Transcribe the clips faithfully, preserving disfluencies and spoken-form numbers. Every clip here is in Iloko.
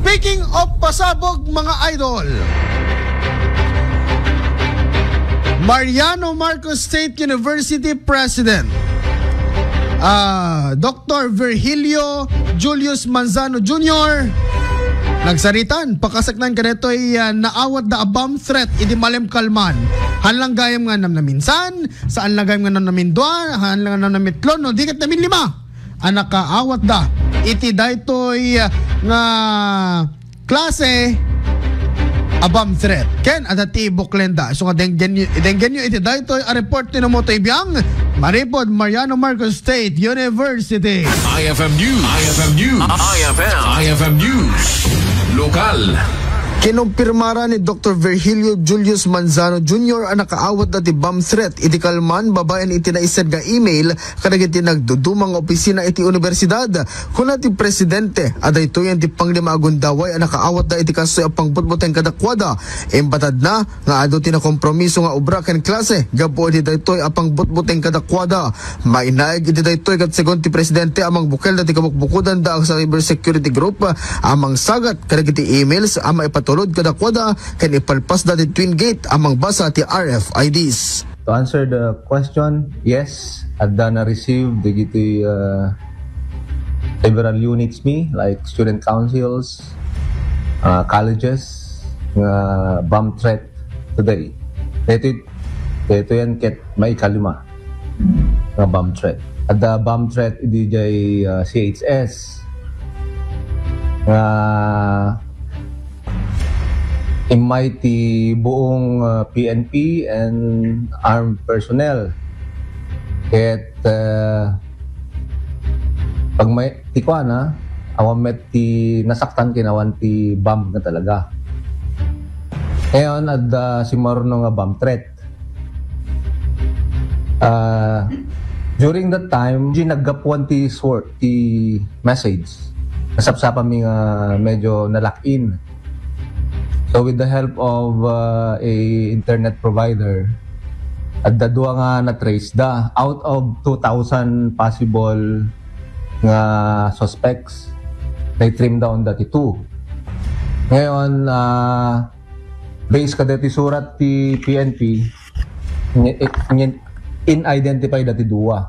Speaking of pasabog, mga idol, Mariano Marcos State University President, ah, Doctor Virgilio Julius Manzano Junior, nagsaritan, pakasaknan kadaytoy, ah, naawatda a bomb threat idi malem kalman. Haan lang gayam nga namnaminsan, saan lang gayam nga namnamindua, haan lang namnamitlo, no, di ket naminlima a nakaawatda iti daytoy, ah, nga klase a bomb threat. Ken adda ti buklenda. So nga denggenyo, idenggenyo iti daytoy a report ni Nomoto Ibiang, manipud Mariano Marcos State University. I F M News. I F M News. I F M. I F M News. Lokal. Kinumpirmara ni Doctor Virgilio Julius Manzano Junior a nakaawatda ti bomb threat idi kalman babaen iti naised nga email kadagiti nagduduma nga opisina iti universidad. Kuna ti presidente a daytoyen ti panglima a gundaway a nakaawatda iti kastoy a pangbutbuteng kadakuada. Imbatadna nga adu ti nakompromiso nga obra ken klase gapu iti daytoy a pangbutbuteng kadakuada. Mainaig iti daytoy ket segun ti presidente a mangbukelda ti kabukbukudanda a cybersecurity group a mangsagat kadagiti emails a maipatulod kadakuada ken ipalpasda ti Twin Gate a mangbasa ti R F I Ds. To answer the question, yes, adda na-receive dagiti, uh, several units mi, like student councils, uh, colleges, nga bomb threat today. Daytoy, daytoy yan ket maikalima nga bomb threat. Adda bomb threat idi jay, uh, C H S nga immay ti buong, uh, P N P and armed personnel. Ket, uh, pag may, ti kuana, awan met ti nasaktan ken awan ti bomb nga talaga. Ngayon, adda simmaruno nga bomb threat. Ah, during that time, di naggapuan ti swor-, ti message. Nasapsapan mi nga medyo na-lock in. So, with the help of, uh, a internet provider, adda dua nga na-trace da. Out of two thousand possible nga suspects, na-trim down dati two. Ngayon, ah, based kadati surat ti P N P, ni-, ni-, in-identify dati dua.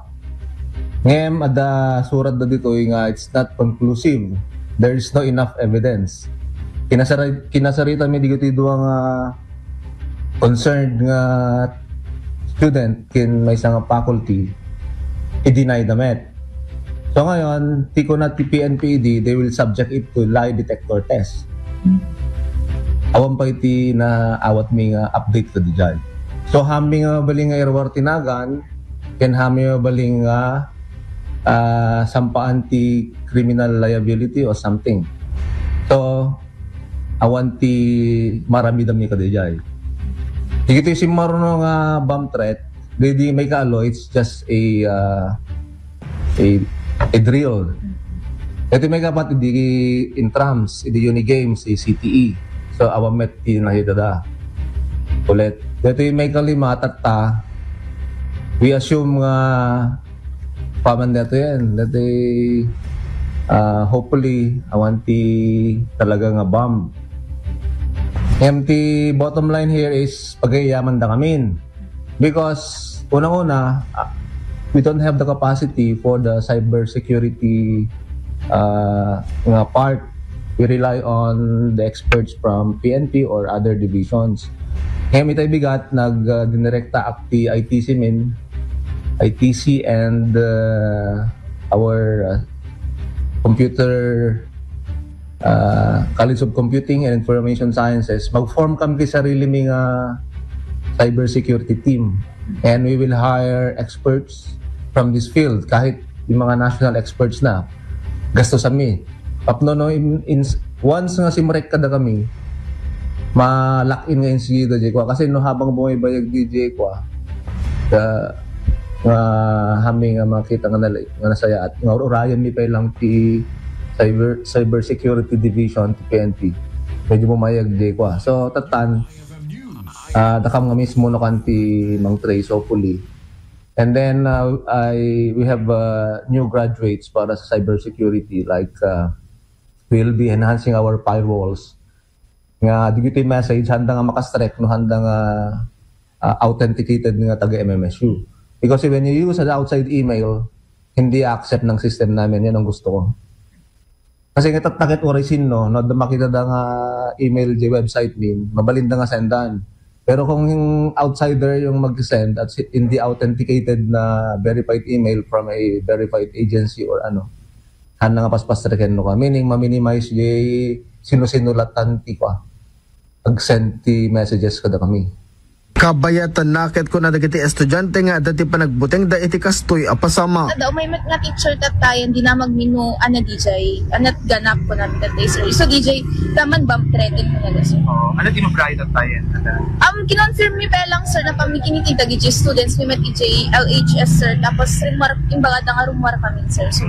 Ngem adda surat da ditoy nga it's not conclusive. There is no enough evidence. Kinasara-, kinasarita mi digiti dua nga concerned nga student ken maysa nga faculty, i-deny da met. So ngayon, ti kuna ti P N P idi, they will subject it to lie detector test. Awan pay ti naawat mi nga update kadi jay. So, haan mi nga mabalin nga iruar ti nagan, ken haan mi nga mabalin nga, ah, sampaan ti criminal liability or something. So, awan ti maaramidam mi kadi jay. Dagitoy simmaruno nga bomb threat, di, di maikalo, it's just a, ah, a, a drill. Iti maikapat idi Intrams, idi Uni Games, a C T E. So, awan met ti nakitada. Ulit. Daytoy maikalima, tatta, we assume nga paman daytoy yan. Daytoy, ah, hopefully, awan ti talaga nga bomb. Ngem ti bottom line here is pagayaman da kamin. Because, unang-una, ah, we don't have the capacity for the cybersecurity, ah, nga part. We rely on the experts from P N P or other divisions. Ngem itay bigat, nag, ah, dinirekta ak ti I T C min, I T C and, ah, our, ah, computer, ah, College of Computing and Information Sciences, mag-form kami ti sarili mi nga cybersecurity team. And we will hire experts from this field, kahit yung mga national experts na, gastusan mi. Tapno, no, in, in, once nga simrek kada kami, ma-lock in nga insigido, jay kua. Kasi no, habang bumibayag di jay kua, da, nga hami nga makita nga nala-, nga nasayaat, nga ur-urayan mi pay lang ti cyber, cyber security division ti P N P. Medyo bumayag jay kua. So, tatan, ah, dakam nga mismo no kanti mang trace, hopefully. And then, uh, I, we have, uh, new graduates para sa cybersecurity, like, uh, will be enhancing our firewalls. Nga, dagiti message, handa nga makastrek, no, handa nga, ah, authenticated nga taga M M S U. Because when you use an outside email, hindi accept ng system namin. Yan ang gusto ko. Kasi nga, tatakit oray sinno, no, da makita da nga email di website min, mabalinda nga sendan. Pero kung yung outsider yung mag-send at si- hindi authenticated na verified email from a verified agency or ano, handa nga paspastreken no ka. Meaning, ma-minimize di sino-sino latan ti kwa. Pag-send ti messages kada kami. Kabayatan na ket kuna dagiti estudiante nga adda ti panagbutengda iti kastoy a pasamak. Kada umay met nga teacher tattayen, di na magmino, ano, D J, anat ganap ko namin tattay, sir. So, D J, taman bomb threaten ko na, sir. Oo, ano ti mabrayo tattayen? Um, kinonfirm mi pa lang, sir, na pamikinitig dagiti students mi met iti L H S, sir. Tapos, remark, imbaga nga rumor kami, sir. So,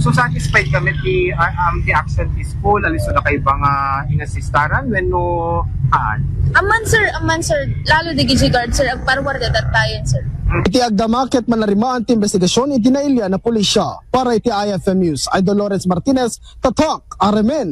So, satisfied kami ti, ah, um, ti action ti school, aliso na kay ba nga inassistaran, wenno haan? Aman, sir, aman, sir. Lalo dagiti guard, sir, agparwar da tattayen, sir. Iti agdama ket manarimaan ti investigasyon iti nailian a pulisya. Para iti I F M News, Idol Lawrence Martinez, Tatak, Aremen.